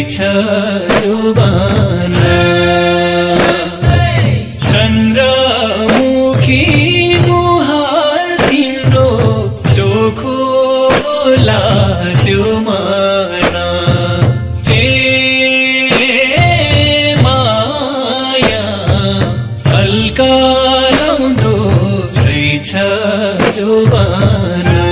रहेछ जुबाना चन्द्रमुखी मुहार तिम्रो चोखो होला त्यो माना माया हल्का लाउँदो रहेछ जुबाना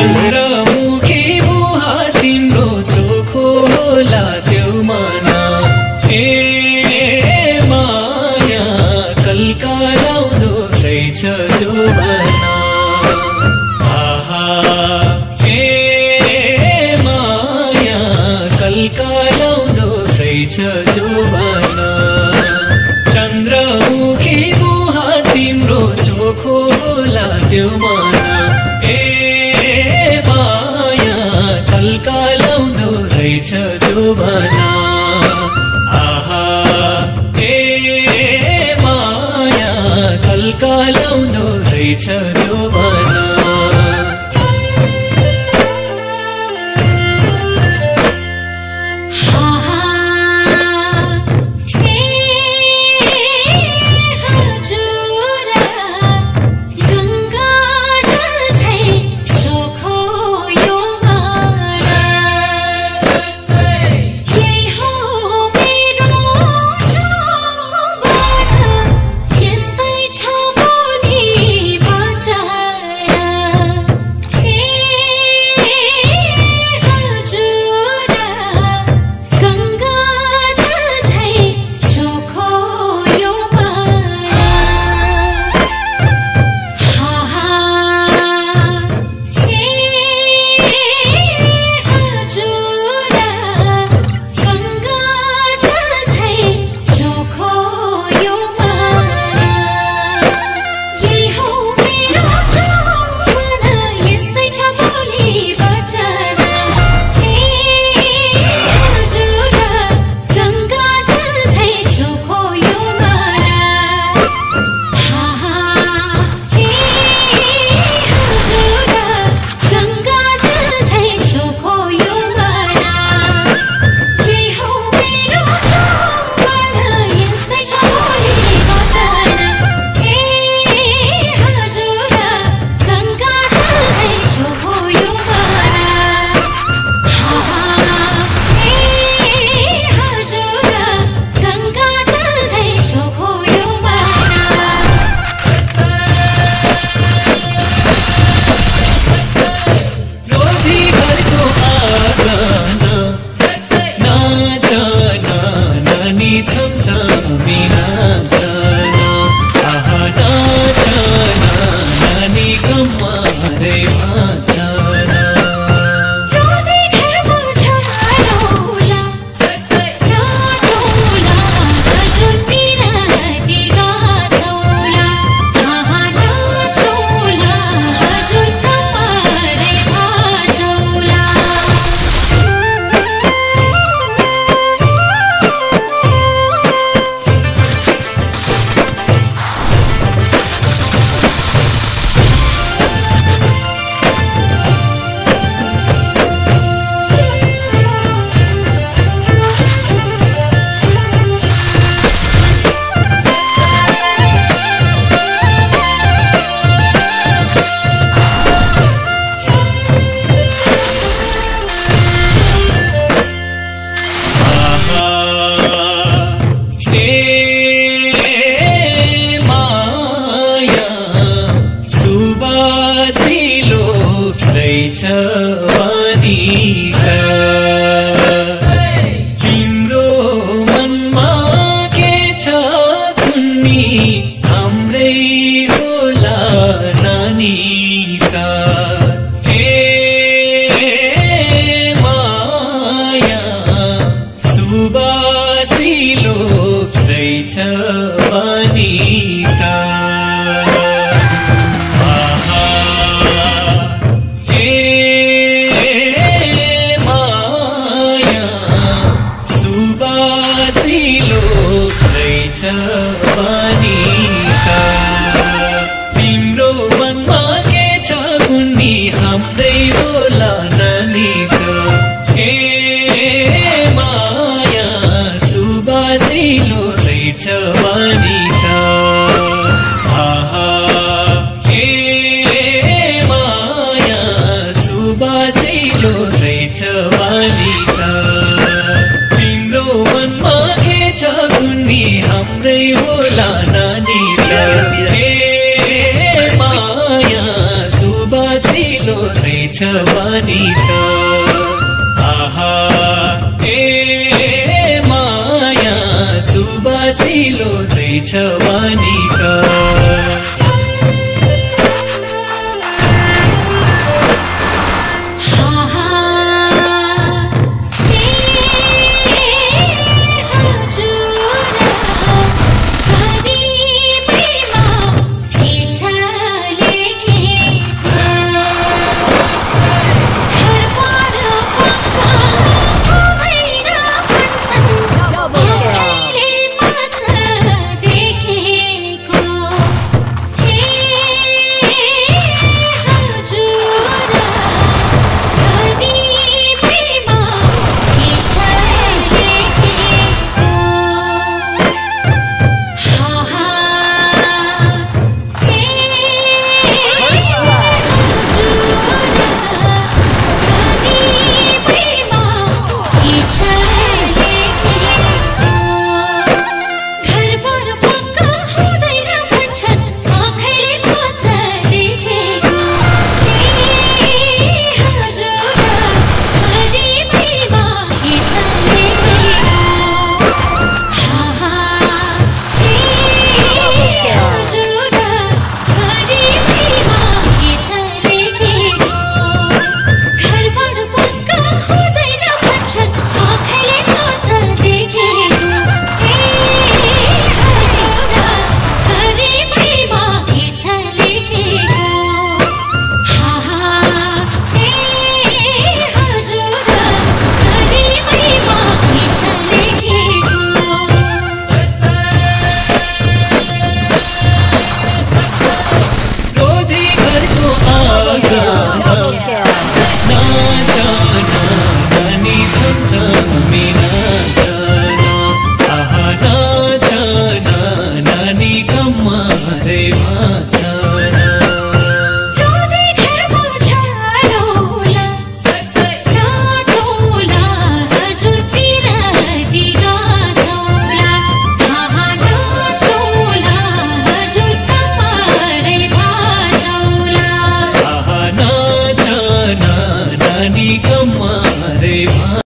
चन्द्रमुखी मुहार तिम्रो चोखो होला त्यो माना माया कल्का लाउँदो रहेछ जुबाना आहा माया कल्का लाउँदो रहेछ जुबाना चन्द्रमुखी मुहार तिम्रो चोखो होला त्यो माना माया कल्का लाउँदो रहेछ जुबाना आहा माया कल्का लाउँदो रहेछ जुबाना तिम्रो मनमा के छ कुन्नी हाम्रै होला नानी त माया सुबासिलो रहेछ पानी त माया होला नानी त ए माया सुबासिलो रहेछ बानी त आहा ए माया सुबासिलो रहेछ बानी त तिम्रो मनमा के छ कुन्नी हाम्रै होला नानी त रहेछ बानी त आहा ए माया सुबासिलो रहेछ बानी त